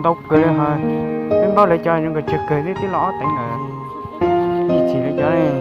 Ntau kawg li hos, peb npaum li cov zoo nkauj tsawg kawg thiab twb los ob teev lawm. Ib txhis li cov